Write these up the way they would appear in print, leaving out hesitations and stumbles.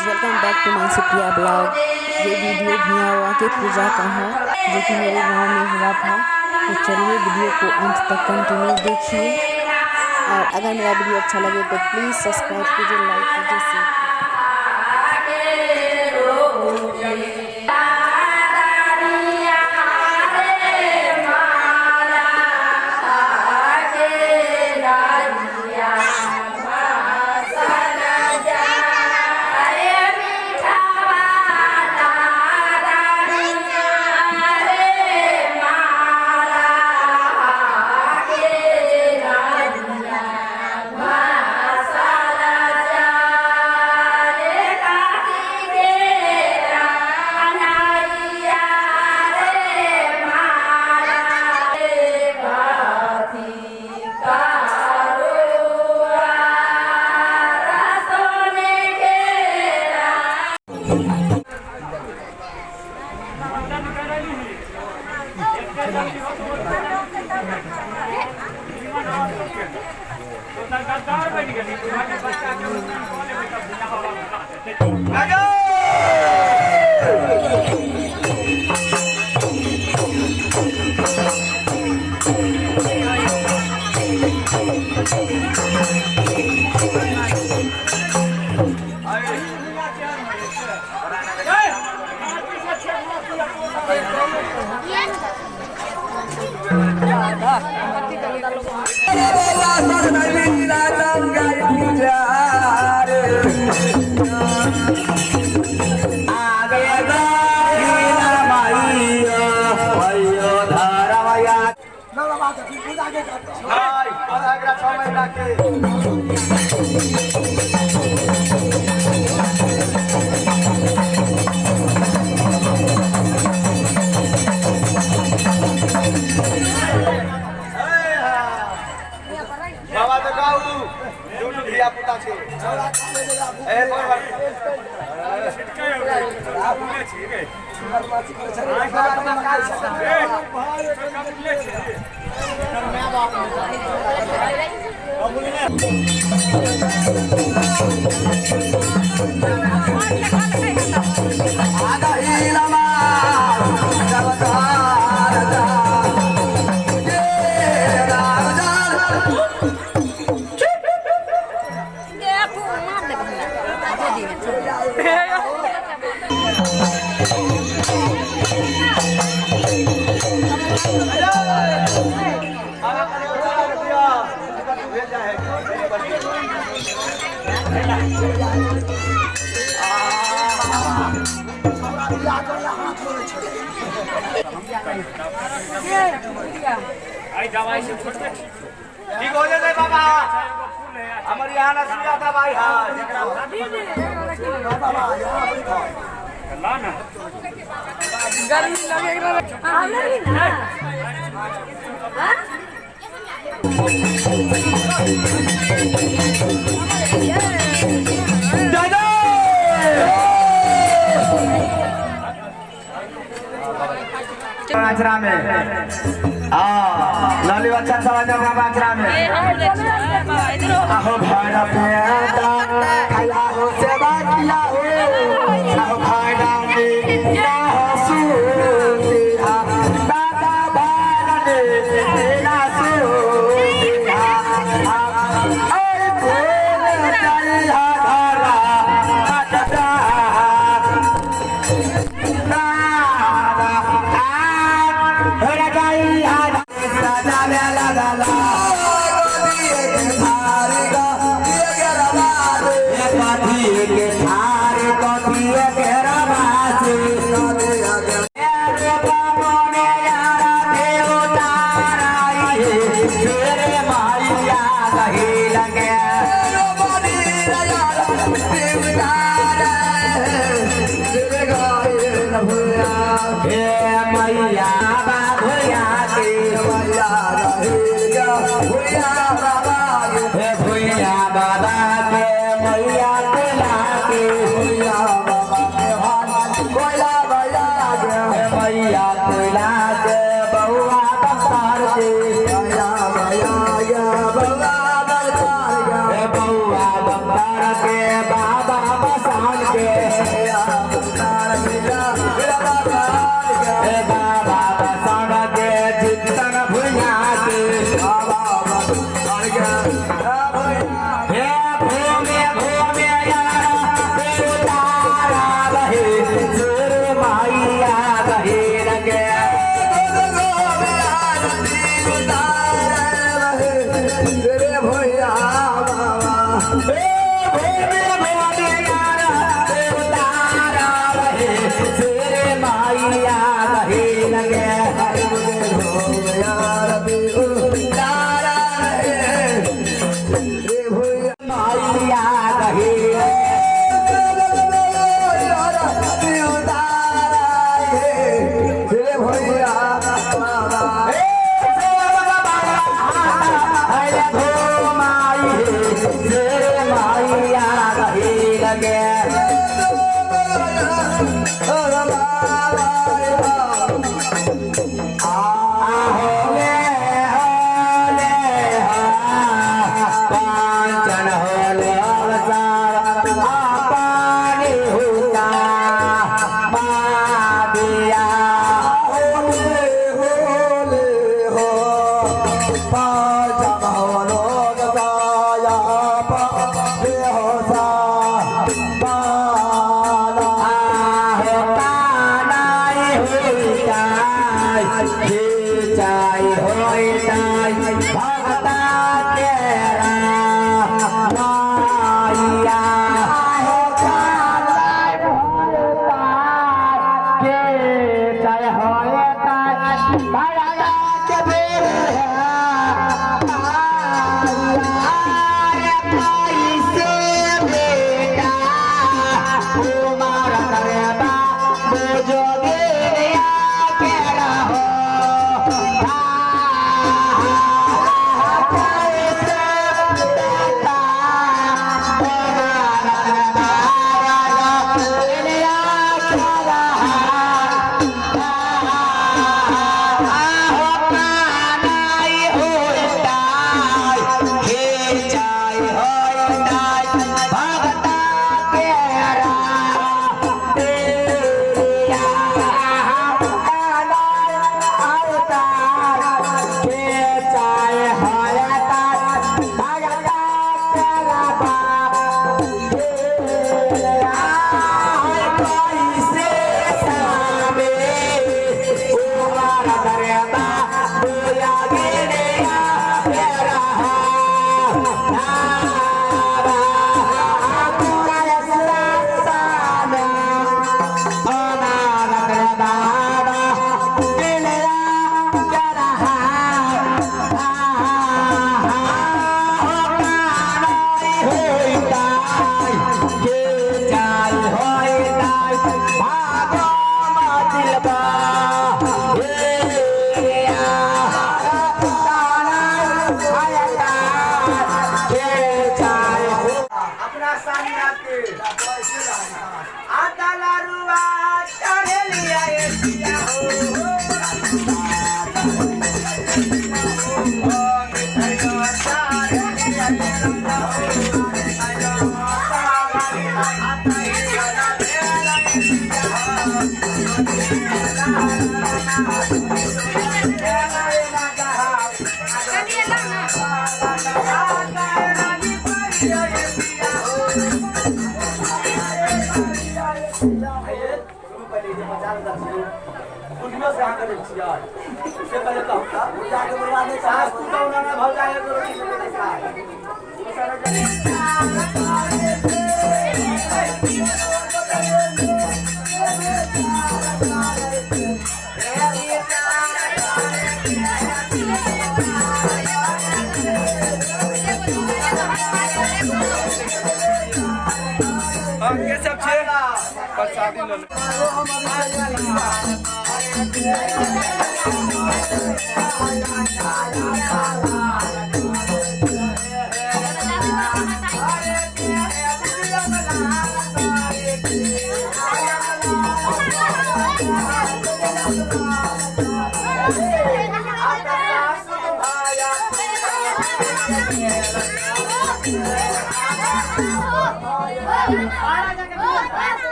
Welcome back to my Supriya blog. ये video भुइयाँ के पूजा का है जो कि मेरे गांव में हुआ था। तो चलिए वीडियो को अंत तक कंटिन्यू देखिए और अगर मेरा वीडियो अच्छा लगे तो प्लीज़ सब्सक्राइब कीजिए, लाइक कीजिए, शेयर कीजिए। बाबा तो गाऊ दुनू धिया पुता छै ए ठीक हो जाए बाबा, हमारे यहाँ ना सुविधा था भाई। हाँ गर्मी लगेगा। आचरा में लाली बच्चा सब आचरा में आहो भाड़ा प्यादा खाया हो सेवा किया हो आहो भाड़ा में हो सूतिया दादा भाड़ा ने ना सूतिया ऐ भोल चल धारा कटता दादा बउआ बंदर के बाबा बसान के।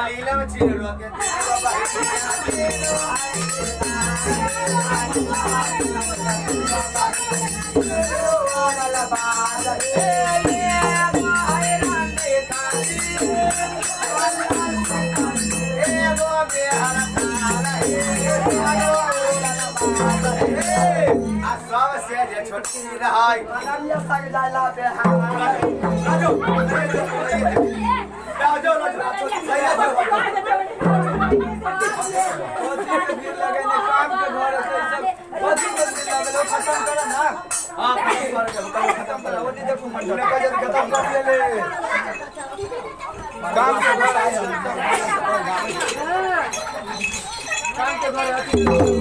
लीला में चीज आ सब से जे छोटकी रहै राजू राजू राजू काम के घर काम के घर।